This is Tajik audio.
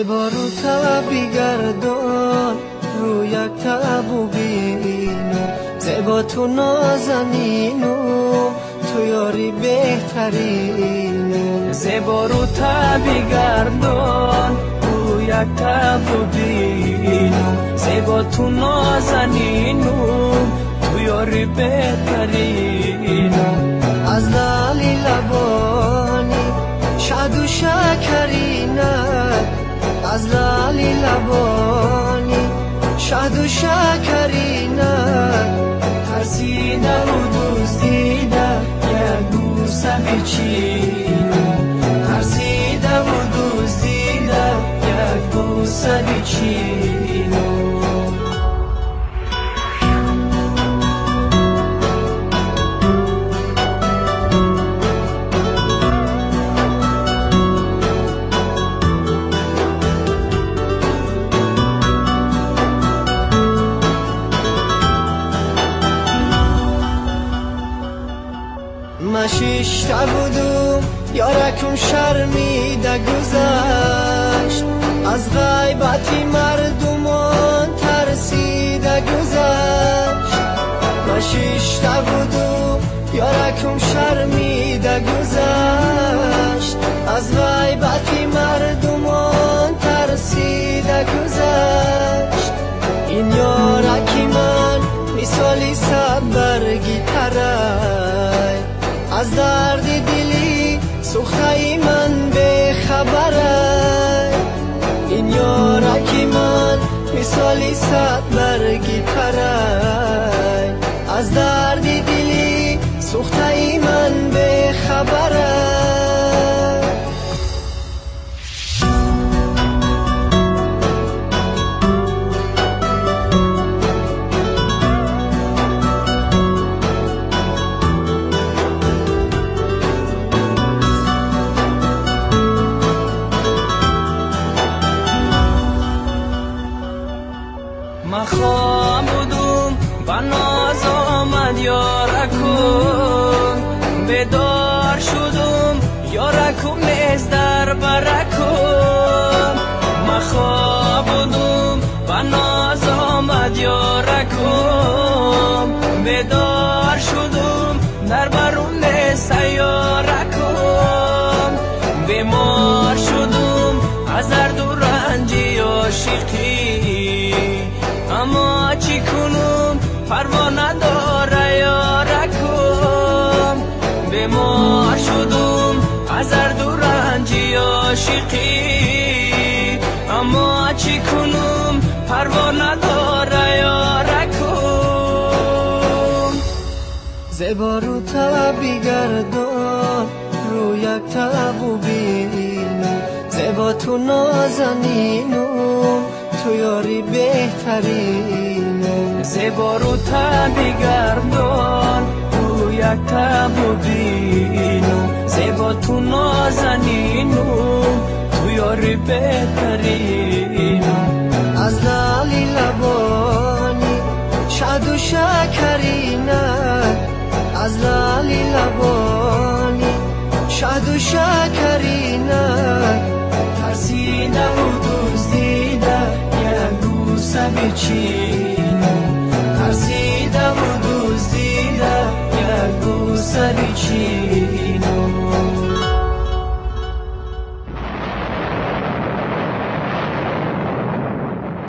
Зебо рӯ бигардон, рӯ як табу бину, зебо ту нозанину, ту ёри беҳтарину. Зебо рӯ бигардон, рӯ як табу бину, зебо ту нозанину, ту ёри беҳтарину. Аз лали лабони шаҳду шакарина, аз лали лабони шаҳду шакарина, тарсидаву дуздида як бӯса бичину, тарсидаву дуздида як бӯса бичину. Ма шишта будум, ёракум шармида гузашт, аз ғайбати мардумон тарсида гузашт. Ма шишта будум, ёракум шармида гузашт, аз ғайбати мардумон тарсида гузашт. Ин ёраки ман мисоли садбарги тарай, аз дарди дили сӯхтаи ман бехабарай. Ин ёраки ман мисоли садбарги тарай, аз дарди дили сӯхтаи ман бехабарай. Ма хоб будум, ба ноз омад ёракум, бедор шудум, ёракум нест дар баракум. Ма хоб будум, ба ноз омад ёракум, бедор шудум, дар барум нест ёракум. Бемор шудум аз дарду ранҷи ошиқӣ, аммо чӣ кунум парво надора ёракум. Бемор шудум аз дарду ранҷи ошиқӣ, аммо чӣ кунум парво надора ёракум. Зебо рӯ бигардон, рӯ як табу бину, зебо ту нозанину, ту ёри беҳтарину. Зебо рӯ бигардон, рӯ як табу бину, зебо ту нозанину, ту ёри беҳтарину. Аз лали лабони шаҳду шакарина, аз лали лабони шаҳду шакарина, тарсидаву дуздида як бӯса бичину, тарсидаву дуздида як бӯса бичину.